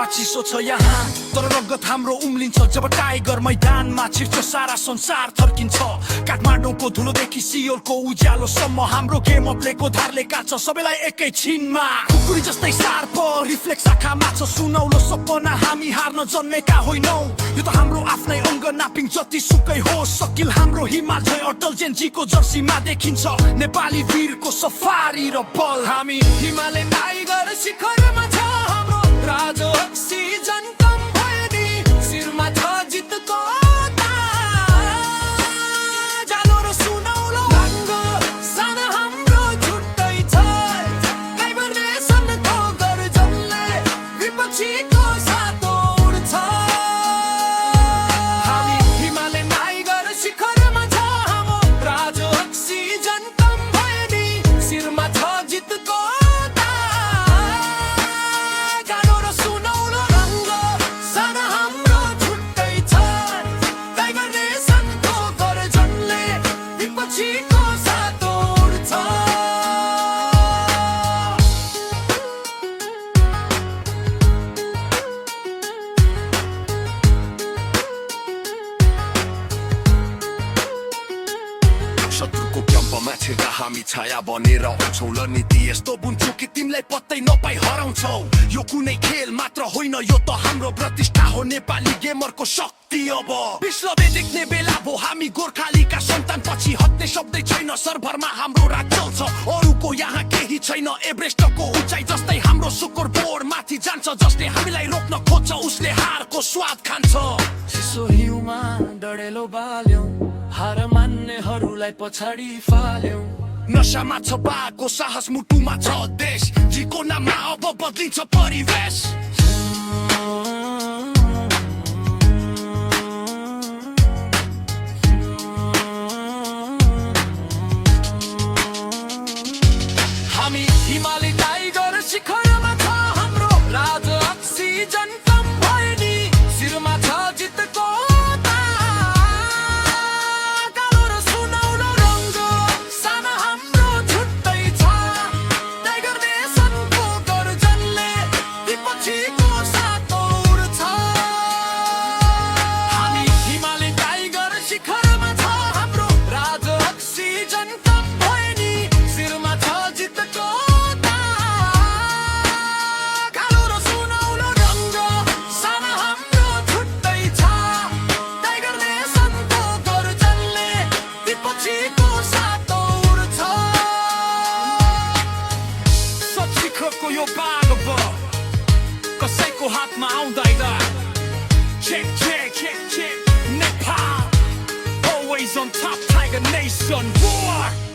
चिसो छ यहाँ तर रगत हाम्रो उम्लिन्छ जब टाइगर मैदानमा छिर्छ सारा संसार थर्किन्छ काठमाडौँको धुलोदेखि सियोलको उज्यालोसम्म हाम्रो गेम प्लेको धारले काट्छ सबैलाई एकै छिनमा कुकुरी जस्तै सार्प रिफ्लेक्स आँखामा छ सुनौलो सपना हामी हार्न जन्मेका होइनौ यो त हाम्रो आफ्नै अङ्ग नापिङ जति सुकै हो सकिल हाम्रो हिमाल झै अटल जेनजीको जर्सीमा देखिन्छ नेपाली वीरको सफारी र बल हामी हिमालय टाइगर शिखरमा छ हाम्रो राज अक्सिजन कम भयो नि शिरमा छ जितको ताज जालो र सुनौलो रङ्ग सन हाम्रो छुट्टै छ टाइगर नेसनको गर्जनले विपक्षीको सातो उड्छ हामी हिमालय टाइगर शिखरमा छ हाम्रो राज अक्सिजन कम भयो नि शिरमा छ जितको शत्रुको क्याम्पमा छिर्दा हामी छाया बनेर आउँछौँ ल नीति यस्तो बुन्छौ कि तिमीलाई पत्तै नपाई हराउँछौ यो कुनै खेल मात्र होइन यो त हाम्रो प्रतिष्ठा हो नेपाली गेमरको शक्ति अब विश्वले देख्ने बेला भो हामी गोर्खालीका सन्तान पछि हट्ने शब्दै छैन सर्भरमा हाम्रो राज चल्छ अरूको यहाँ केही छैन एभरेस्टको उचाइ जस्तै हाम्रो सुकुर बोर्ड माथि जान्छ जसले हामीलाई रोक्न खोज्छ उसले हारको स्वाद खान्छ चिसो हिउँमा डढेलो बाल्यौं हार मान्नेहरूलाई पछाडि फाल्यौं नशामा छ बाको साहस मुटुमा छ देश जीको नाममा अब बदलिन्छ परिवेश हामी हिमालय टाइगर शिखरमा छ हाम्रो राज अक्सिजन कम भयो नि शिरमा छ जितको यो बागब कसैको हातमा आउँदैन check check check check Nepal always on top Tiger Nation war